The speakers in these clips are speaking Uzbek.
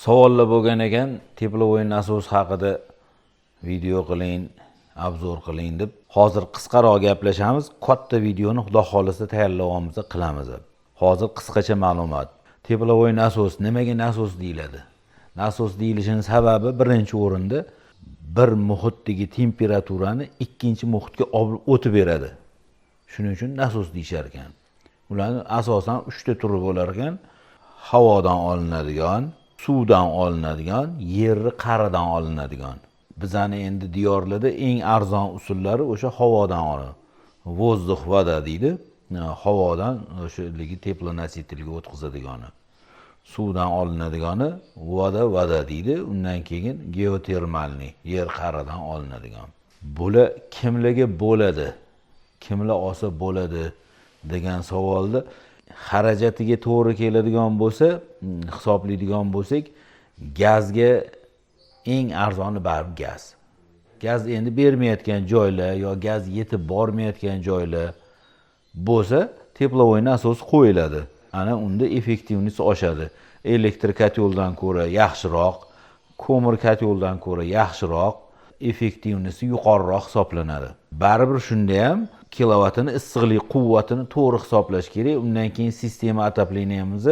Savollar bo'lgan ekan, тепловой nasos haqida video qiling, обзор qiling deb. Hozir qisqaroq gaplashamiz. Katta videoni, Xudo xohlasa, tayyorlayapmiz, qilamiz. Hozir qisqacha ma'lumot. Тепловой nasos nimaga nasos deyiladi? Nasos deyilishining sababi, birinchi o'rinda, bir muhitdagi temperaturani ikkinchi muhitga olib o'tib beradi. Shuning uchun nasos deyishar ekan. Ularni asosan uchta turi bo'lar ekan: havodan olinadigan, suvdan olinadigan, yerni qa'ridan olinadigan. Bizani endi diyorlarda eng arzon usullari o'sha havodan olinadi. Воздух, вода deydi. Havodan o'sha haligi теплоноситель ga o'tkazadigani. Suvdan olinadigani вода, вода deydi. Undan keyin геотермальный, yer qa'ridan olinadigan. Bular kimlarga bo'ladi, kimlar olsa bo'ladi degan savolda, xarajatiga to'g'ri keladigan bo'lsa, hisoblaydigan bo'lsak, gazga eng arzoni baribir gaz. Gaz endi bermayotgan joylar yo gaz yetib bormayotgan joylar bo'lsa, тепловой nasos qo'yiladi. Ana unda эффективность oshadi. Elektr koteldan ko'ra yaxshiroq, ko'mir koteldan ko'ra yaxshiroq, эффективность i yuqoriroq hisoblanadi. Baribir shunda ham kilovatini, issiqlik quvvatini to'g'ri hisoblash kerak. Undan keyin система отопления miz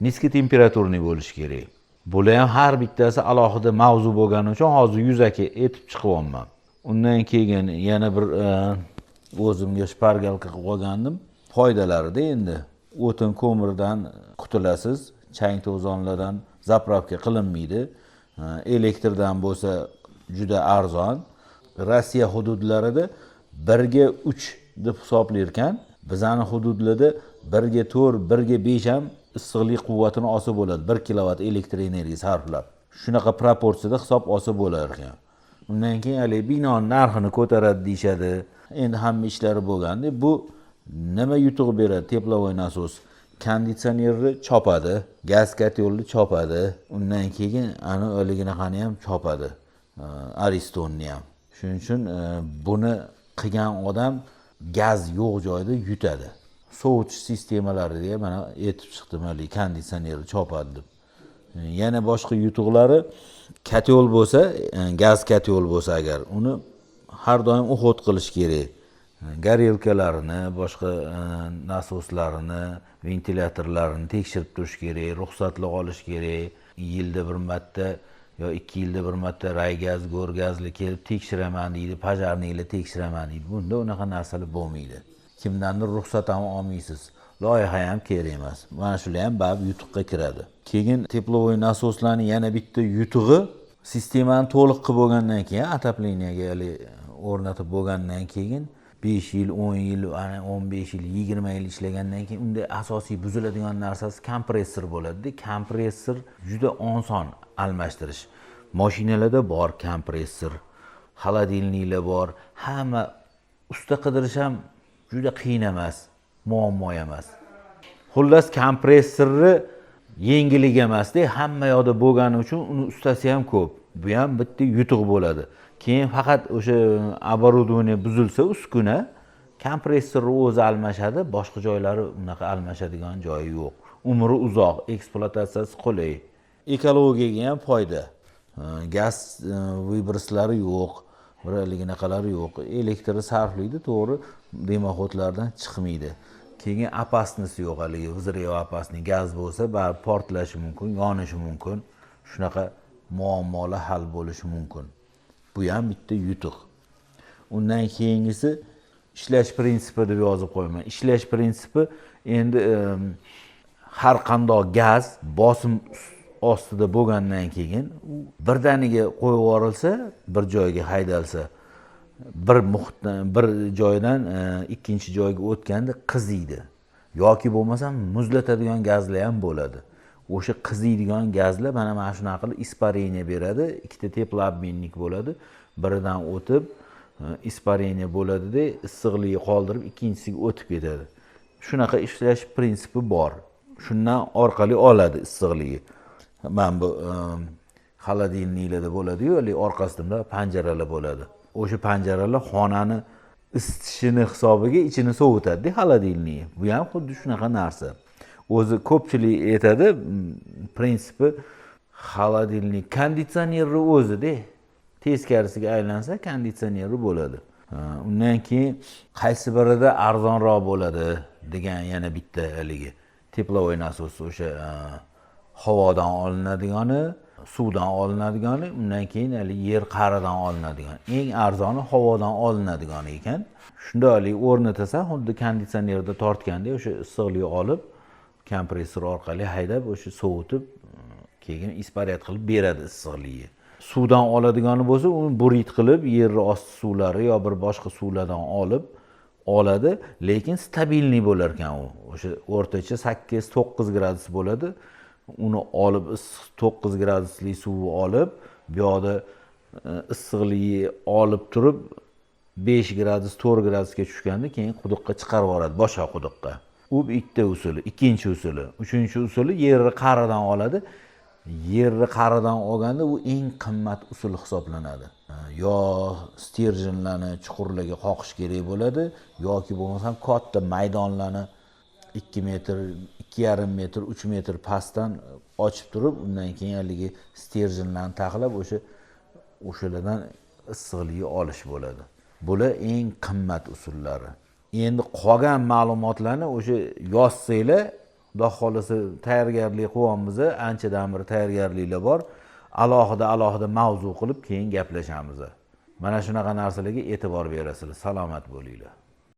низкотемпературный bo'lishi kerak. Bular ham har bittasi alohida mavzu bo'lgani uchun hozir yuzaki aytib chiqyapman. Undan keyin yana bir o'zimga шпаргалка qilib olgandim. Foydalarida endi o'tin ko'mirdan qutulasiz, chang to'zonlardan, заправка qilinmaydi. Elektrdan bo'lsa juda arzon. Rossiya hududlarida 1:3 deb hisoblar ekan. Bizani hududlarda 1:4, 1:5 ham issiqlik quvvatini olsa bo'ladi, 1 kilovat elektr energiya sarflab. Shunaqa proporsiyada hisob olsa bo'lar ekan. Undan keyin haligi binoni narxini ko'taradi deyishadi. Endi hamma ishlari bo'lganda, bu nima yutuq beradi тепловой nasos? Konditsionerni chopadi, gaz kotelni chopadi, undan keyin ani haliginaqani ham chopadi, Aristonni ham. Shuning uchun buni qilgan odam gaz yo'q joyda yutadi. Sovutish sistemalarida ham mana aytib chiqdim, haligi konditsionerni chopadi deb. Yana boshqa yutuqlari, kotel bo'lsa, gaz kotel bo'lsa agar, uni har doim уход qilish kerak. Горелка larini, boshqa nasoslarini, ventilyatorlarini tekshirib turish kerak, ruxsatlar olish kerak. Yilda bir marta yo 2 yilda bir marta raygaz, go'rgazlar kelib tekshiraman deydi, пожарный lar tekshiraman deydi. Bunda unaqa narsalar bo'lmaydi. Kimdandir ruxsat ham olmaysiz, loyiha ham kerak emas. Mana shular ham baribir yutuqqa kiradi. Keyin тепловой nasoslarni yana bitta yutug'i, sistemani to'liq qilib bo'lgandan keyin, отопление ga haligi o'rnatib bo'lgandan keyin, 5 yil, 10 yil, ana 15 yil, 20 yil ishlagandan keyin unda asosiy buziladigan narsasi kompressor bo'ladida. Kompressor juda oson almashtirish. Moshinalarda bor kompressor, холодильник lar bor, hamma. Usta qidirish ham juda qiyin emas, muammo emas. Xullas, kompressorni yengillik emasda, hamma yoqda bo'lgani uchun uni ustasi ham ko'p. Bu ham bitta yutuq bo'ladi. Keyin faqat o'sha оборудование buzilsa, uskuna, kompressorni o'zi almashadi, boshqa joylari unaqa almashadigan joyi yo'q. Umri uzoq, ekspluatatsiyasi qulay, ekologiyaga ham foyda. Gaz выброс lari yo'q, bir haliginaqalari yo'q. Elektrni sarflaydi, to'g'ri, дымоход lardan chiqmaydi. Keyin опасность yo'q, haligi взрывоопасный gaz bo'lsa, baribir portlashi mumkin, yonishi mumkin. Shunaqa muammolar hal bo'lishi mumkin. Bu ham bitta yutuq. Undan keyingisi, ishlash prinsipi deb yozib qo'yaman. Ishlash prinsipi endi har qandoq gaz bosim ostida bo'lgandan keyin, u birdaniga qo'yib yuborilsa, bir joyga haydalsa, bir muhitdan, bir joydan ikkinchi joyga o'tganda qiziydi yoki bo'lmasam muzlatadigan gazlar ham bo'ladi. O'sha qiziydigan gazlar mana shunaqa qilib испарение beradi. Ikkita теплообменник bo'ladi, biridan o'tib испарение bo'ladida, issiqligi qoldirib, ikkinchisiga o'tib ketadi. Shunaqa ishlash prinsipi bor. Shundan orqali oladi issiqligi. Mana bu холодильник larda bo'ladiyu, haligi orqasida bunday panjaralar bo'ladi. O'sha panjaralar xonani isitishini hisobiga ichini sovutadida холодильник. Bu ham xuddi shunaqa narsa o'zi. Ko'pchilik aytadi, prinsipi. Холодильник, konditsionerni o'zida teskarisiga aylansa, konditsioneri bo'ladi. Undan keyin qaysi birida arzonroq bo'ladi degan yana bitta haligi тепловой насос, o'sha havodan olinadigani, suvdan olinadigani, undan keyin haligi yer qa'ridan olinadigan. Eng arzoni havodan olinadigani ekan. Shunday haligi o'rnatasan, xuddi konditsionerda tortgandek o'sha issiqlik olib, kompressor orqali haydab, o'sha sovutib, keyin испарять qilib beradi issiqlikni. Suvdan oladigani bo'lsa, uni бурить qilib, yer osti suvlari yo bir boshqa suvlardan olib oladi, lekin стабильный bo'lar ekan u. O'sha o'rtacha 8-9 gradus bo'ladi. Uni olib, issiq 9 gradusli suvni olib, bu yoqda issiqligi olib turib, 5 gradus, 4 gradusga tushganda keyin quduqqa chiqarib yuboradi, boshqa quduqqa. U bitta usuli, ikkinchi usuli. Uchinchi usuli yerni qa'ridan oladi. Yerni qa'ridan olganda u eng qimmat usul hisoblanadi. Yo стержень larni chuqurlarga qoqish kerak bo'ladi, yoki bo'lmasam katta maydonlarni 2 metr, 2,5 metr, 3 metr pastdan ochib turib, undan keyin haligi стержень larni taxlab, o'shalardan issiqlikni olish bo'ladi. Bular eng qimmat usullari. Endi qolgan ma'lumotlarni o'sha yozsanglar, Xudo xohlasa tayyorgarlik qilyapmiz, anchadan beri tayyorgarliklar bor. Alohida alohida mavzu qilib keyin gaplashamiz. Mana shunaqa narsalarga e'tibor berasizlar. Salomat bo'linglar.